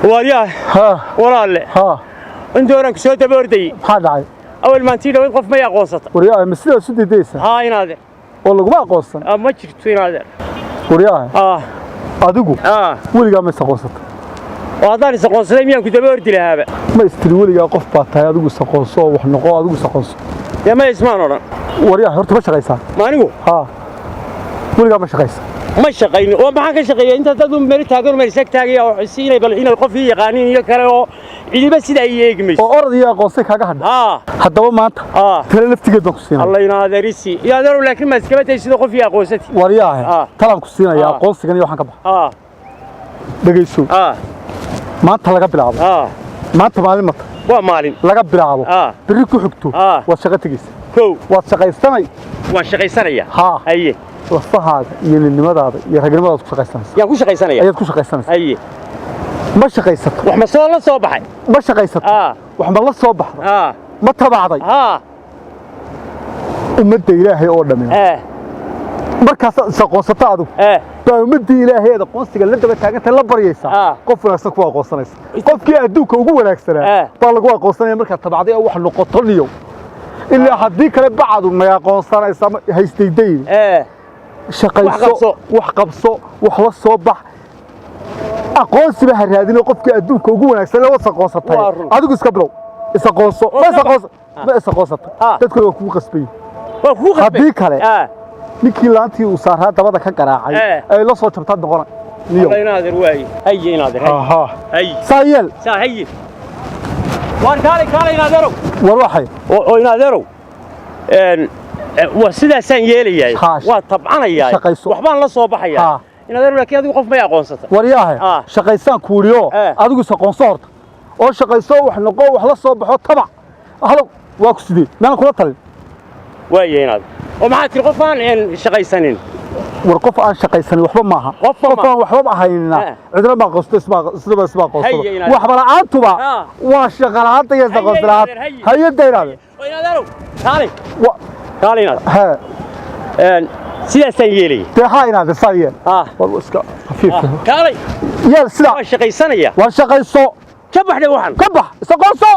Waaryaha. Ha. Walaalle. Ha. Intii horan ku soo daba ordayey. Maxaa dhacay? Awal maantii dhaweyd qof may aqoonsata. Waryaha, ma sidaas u diidaysa? Haa, inaadeer. Oo laguma aqoonsan? Ah, ma jirto, inaadeer. Waryaha, ah, adigu ah, weligaa ma is aqoonsata? Oo haddaan is aqoonsaday, miyaan ku daba ordi lahaaba? Ma istiri weligaa qof baa tahay, adigu is aqoonso oo wax noqo, adigu is aqoonso? Dee ma ismaan odhan. Waryaha, horta ma shaqaysaa? Ma anigu? Ha, weligaa ma shaqaysa? Ma shaqaynin. Oo maxaan ka shaqeeya? Inta dad un meel taagan, meel isag taagaya oo siinay, bal inay qof ii yaqaaniin iyo kale, oo cidiba sidaa ii eegi mayso. Oo orod iyo aqoonsay kaaga hadha? Haa. Haddaba maanta tale laftigeed baan ku siinaya. Alla, inaadeerisi iyo adeerow, laakiin ma iskaba tay sida qof ii aqoonsati? Waryaha, talaan ku siinaya. Aqoonsigan iyo waxaan ka baxa. Dhegayso. Maanta laga bilaabo, maanta maalin mata? Waa maalin. Laga bilaabo berri ku xigto, waad shaqo tegeysa. Kow. Waad shaqaysanay. Waan shaqaysanayaa. Haa. Haye. Lafahaaga iyo ninnimadaada iyo ragnimadaad ku shaqaysanaysa. Yaan ku shaqaysanaya? Ayaad ku shaqaysanaysa. Haye. Ma shaqaysato? Wax ma soo la soo baxay? Ma shaqaysato? Wax ma la soo baxday? Ma tabacday? Ummadda Ilaahay oo dhammi markaasaad is aqoonsato adigu baa ummaddii Ilaahay eed aqoonsiga la daba taagantay la baryaysaa. Qof wanaagsan ku aqoonsanaysa, qofkii adduunka ugu wanaagsanaa baa lagu aqoonsanaya markaad tabacday oo wax noqoto niyow. Ilaa haddii kale bacadu may aqoonsanaysa haysdaydayn. Shaqayso. Wax qabso. Wax qabso, wax la soo bax. Aqoonsiba ha raadino qofkii adduunka ugu wanaagsan la was aqoonsatay. Waa run. Adigu iska bilow, is aqoonso. Ma is aqoonso? Ma is aqoonsatay? Dadkuna waa kugu qasbay. Waa kugu qasbay. Haddii kale, ninkii laantii uu saaraa dabada ka garaacay ay la soo jabtaad noqona niyow. Alla, inaadeer, waaye. Haye, inaadeer, haye. Aha. Haye. Saa yeel. Saa, haye. Waar kaalay, kaalay, inaadeerow. War waxay Oo inaadeerow, waa sidaasaan yeelayahay. Waa tabcanayaa. Shaqayso. Waxbaan la soo baxayaa. Inaadeerow, laakiin adigu qof may aqoonsata? Waryaahe, shaqaysaan kuuriyo. Adigu is aqoonso horta, oo shaqayso, wax noqo, wax la soo baxo, tabac halow. Waa ku sidee? Meelan kula talin? Waaye, inaadeer, oo maxaa tiri? Qof aan shaqaysanin? War qof aan shaqaysanin waxba maaha. Qofba qof aan waxba ahaynina cidna ma aqoonsato, isma isma aqoonsado. Haye, inaad- Waxba la'aantuba waa shaqa la'aanta iyo isaqoonsi la'aanta. Haye, inaad- haye. Hay'adda, inaade. Oo inaadeerow, kaalay. Kaalay, inaadeer. Hee. Sidaasaan yeelaya. Dee haa, inaade, saa yeel. War iska khafiif. Kaalay. Yeel sidaa. Waan shaqaysanaya. War shaqayso. Ka baxdhe waxan. Ka bax, isaqoonso.